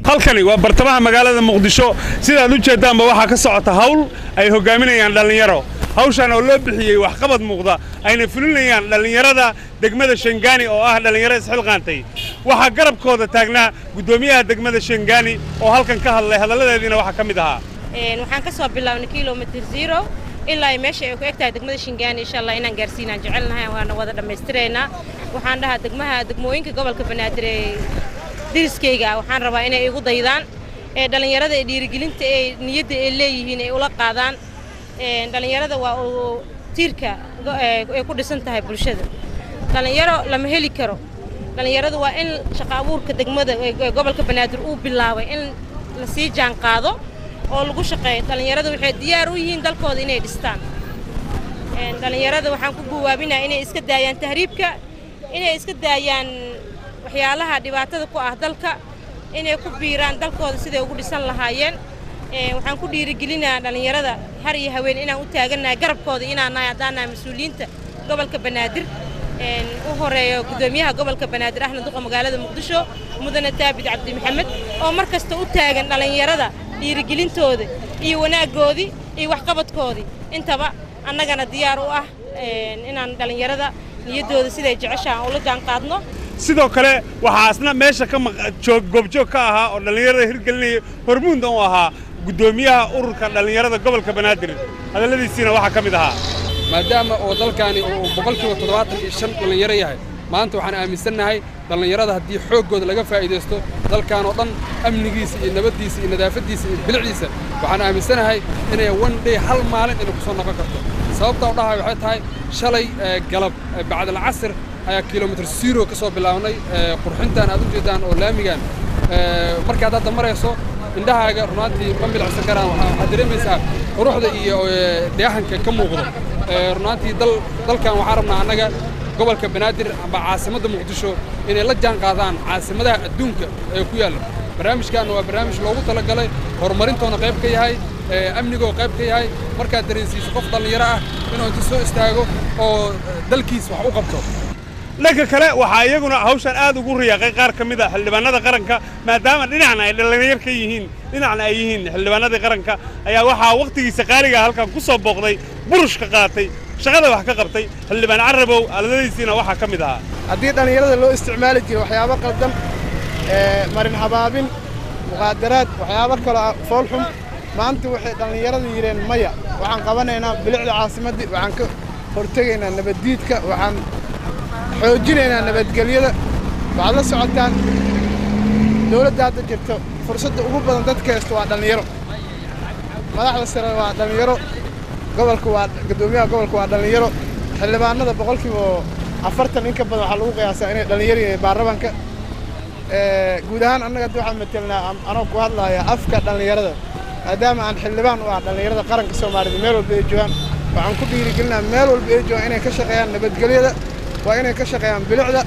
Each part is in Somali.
Halkani waa bartamaha magaalada Muqdisho. Sidaad u jeedaanba, waxaa ka socota hawl ay hogaaminayaan dhallinyaro. Hawshan oo loo bixiyey waxqabad muuqda ayna fulinayaan dhallinyarada degmada Shangaani oo ah dhallinyaro isxilqaantay. Waxaa garabkooda taagnaa guddoomiyaha degmada Shangaani oo halkan ka hadlay. Hadalladeediina waxaa ka mid ahaa: Waxaan ka soo bilownay Kilometer Zero ilaa ay meesha ay ku eg tahay degmada Shingaani. Insha Allah inaan gaarsiinaan jecelnahay, waana wada dhammaystiraynaa. Waxaan dhahaa degmaha, degmooyinka gobolka Banaadir ee deriskayga, waxaan rabaa inay igu daydaan ee dhallinyarada ee dhiirigelinta ee niyadda ay leeyihiin ay ula qaadaan. Dhallinyarada waa uu tiirka ay ku dhisan tahay bulshada. Dhallinyaro lama heli karo. Dhallinyaradu waa in shaqo abuurka degmada ee gobolka Banaadir uu bilaabay in la sii jaan qaado oo lagu shaqeeyo. Dhallinyaradu waxay diyaar u yihiin dalkooda inay dhistaan. Dhallinyarada waxaan ku guwaabinaa inay iska daayaan tahriibka, inay iska daayaan waxyaalaha dhibaatada ku ah dalka, inay ku biiraan dalkooda siday ugu dhisan lahaayeen. Waxaan ku dhiirigelinaa dhallinyarada har iyo haween inaan u taagannahay garabkooda, inaan nahay haddaan nahay mas-uuliyiinta gobolka Banaadir, u horeeyo guddoomiyaha gobolka Banaadir ahna duqa magaalada Muqdisho, mudane Taabid Cabdi Maxamed, oo mar kasta u taagan dhallinyarada dhiirigelintooda iyo wanaaggoodii iyo waxqabadkoodii intaba. Annagana diyaar u ah inaan dhallinyarada niyaddooda siday jeceshahan ula jaan qaadno. Sidoo kale waxaa asna meesha ka joog goobjoog ka ahaa oo dhallinyarada hirgelinaya hormuudna u ahaa guddoomiyaha ururka dhallinyarada gobolka Banaadir. Hadalladiisiina waxaa ka mid ahaa: Maadaama oo dalkaani uu 75% dhallinyaro yahay, maanta waxaan aaminsannahay dhallinyarada haddii xooggooda laga faa'iidaysto, dalkan oo dhan amnigiisa iyo nabaddiisa iyo nadaafaddiisa iyo bilicdiisa, waxaan aaminsanahay inay one day, hal maalin, inay ku soo noqon karto. Sababta u dhahay waxay tahay, shalay galab bacdalcasr ayaa Kilometer Zero ka soo bilaabnay qurxintan aad u jeedaan oo laamigan. Markaad hadda marayso, indhahaaga runaantii ma milicsan karaan. Waxaad dareemaysaa quruxda iyo dheehanka ka muuqdo. Runaantii dalkan waxaan rabnaa annaga gobolka Banaadir amba caasimadda Muqdisho inay la jaan qaadaan caasimadaha adduunka ee ku yaalla. Barnaamijkan waa barnaamij loogu talagalay horumarintoona qayb ka yahay, amnigoo qayb ka yahay. Markaad dareensiiso qof dhallinyaro ah inuu inta soo istaago oo dalkiis wax u qabto. Dhanka kale, waxaa iyaguna hawshan aad ugu riyaaqay qaar ka mid a xildhibaanada qaranka, maadaama dhinacna ay dhallinyar ka yihiin, dhinacna ay yihiin xildhibaanadii qaranka. Ayaa waxaa wakhtigiisa qaaliga halkan ku soo booqday, burushka qaatay, shaqada wax ka qabtay xildhibaan Carabow. Hadalladiisiina waxaa ka mid ahaa: Haddii dhallinyarada loo isticmaali jiray waxyaabo qaldan, marin habaabin, muqaadaraad, waxyaabo kaloo foolxun, maanta waxay dhallinyarada yidheen maya, waxaan qabanaynaa bilicda caasimaddii, waxaan ka hortegaynaa nabaddiidka, waxaan xoojinaynaa nabadgelyada. Waxaad la socotaan dawladda hadda jirto fursadda ugu badan dadka haysto waa dhallinyaro. Madaxda sare waa dhallinyaro, gobolka waa guddoomiyaha gobolka waa dhallinyaro, xildhibaanada 40% in ka badan waxaa lagu qiyaasaa inay dhallinyaro yihiin. Baarlamaanka guud ahaan annaga hadda waxaan matelnaa, anoo ku hadlaaya afka dhallinyarada, maadaama aan xildhibaan u ah dhallinyarada qaranka Soomaalida meel walba ay joogaan, waxaan ku dhiirigelinaa meel walba ay joogaan inay ka shaqeeyaan nabadgelyada, waa inay ka shaqeeyaan bilicda.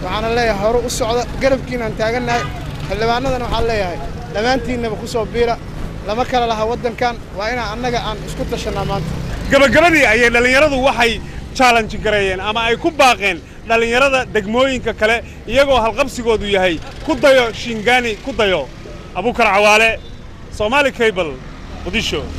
Waxaana leeyahay hore u socda, garabkiinaan taagannahay. Xildhibaanadana waxaan leeyahay dhammaantiinnaba ku soo biira. Lama kala laha waddankan, waa inaan annaga aan isku tashannaa maanta. Gabagabadii ayay dhallinyaradu waxay challenge gareeyeen ama ay ku baaqeen dhallinyarada degmooyinka kale, iyagoo halqabsigoodu yahay "Ku dayo Shingaani, ku dayo." Abuukar Cawaale, Somali Cable, Muqdisho.